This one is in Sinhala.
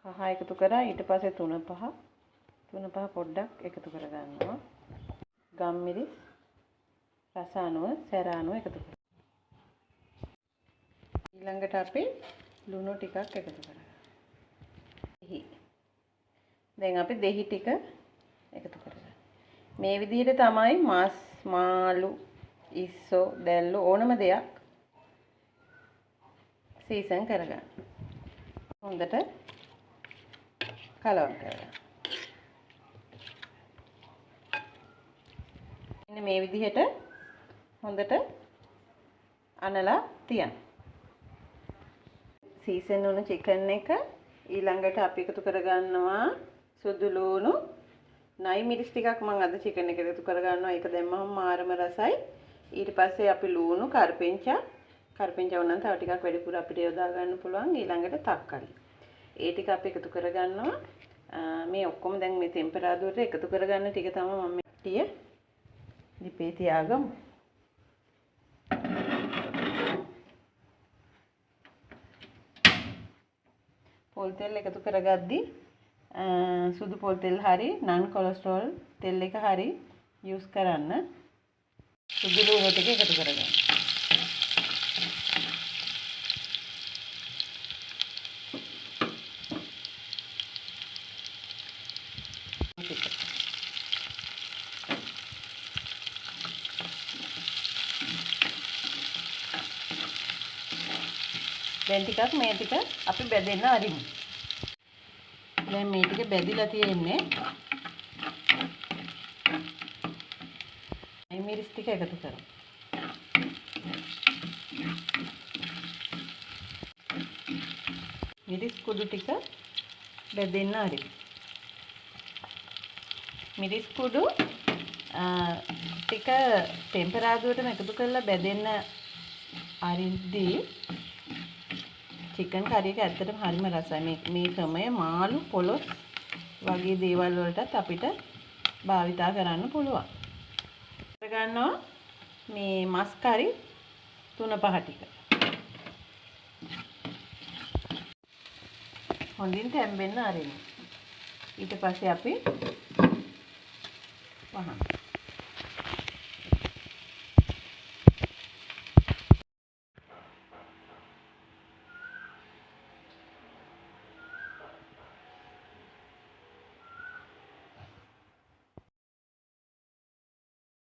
කහ එකතු කරා. ඊට පස්සේ 3 5 3 5 පොඩ්ඩක් එකතු කරගන්නවා. ගම්මිරිස් රස අනුව සැර අනුව එකතු කරගන්නවා. ඊළඟට අපි ලුණු ටිකක් එකතු කරගන්නවා. දෙහි. දැන් අපි දෙහි ටික එකතු කරගන්නවා. මේ විදිහට තමයි මස්, මාළු, ඉස්සෝ, දැල්ලු ඕනම දෙයක් සීසන් කරගන්න. හොඳට කලවම් කරගන්න. මෙන්න මේ විදිහට හොඳට අනලා තියන්න. සීසන් වුණු චිකන් එක ඊළඟට අපි එකතු කරගන්නවා සුදු ලුණු, නයි මිරිස් ටිකක් මම අද චිකන් එකට එකතු කරගන්නවා. ඒක දැම්මම මාරම රසයි. ඊට පස්සේ අපි ලුණු, කරපිංචා, කරපිංචා වුණනම් තව ටිකක් වැඩිපුර අපිට යොදා ගන්න පුළුවන්. ඊළඟට තක්කාලි. ඒ ටික අපි එකතු කරගන්නවා. මේ ඔක්කොම දැන් මේ තෙම්පරාදුවට එකතු කරගන්න ටික තමයි මම මේ ටිය ලිපේ තියාගමු. පොල් තෙල් එකතු කරගද්දි සුදු පොල් තෙල් හරි නන් කොලෙස්ටරෝල් තෙල් එක හරි යූස් කරන්න. සුදු ලුණු ටික එකතු කරගන්න. දැන් ටිකක් මේ ටික අපි බැදෙන්න අරිමු. දැන් මේ ටික බැදිලා තියෙන්නේ. අයි මිරිස් ටික එකතු කරමු. මිරිස් කුඩු ටික බැදෙන්න අරිමු. මිරිස් කුඩු ටික ටෙම්පරාදුවටම එකතු කරලා බැදෙන්න අරිද්දී චිකන් කරි එක ඇත්තටම හරිම රසයි. මේ ක්‍රමය මාළු පොළොස් වගේ දේවල් වලටත් අපිට භාවිතා කරන්න පුළුවන්. කරගන්නවා මේ මස් කරි 3-5 ටික. හොඳින් තැම්බෙන්න අරින්න. ඊට පස්සේ අපි වහන්න.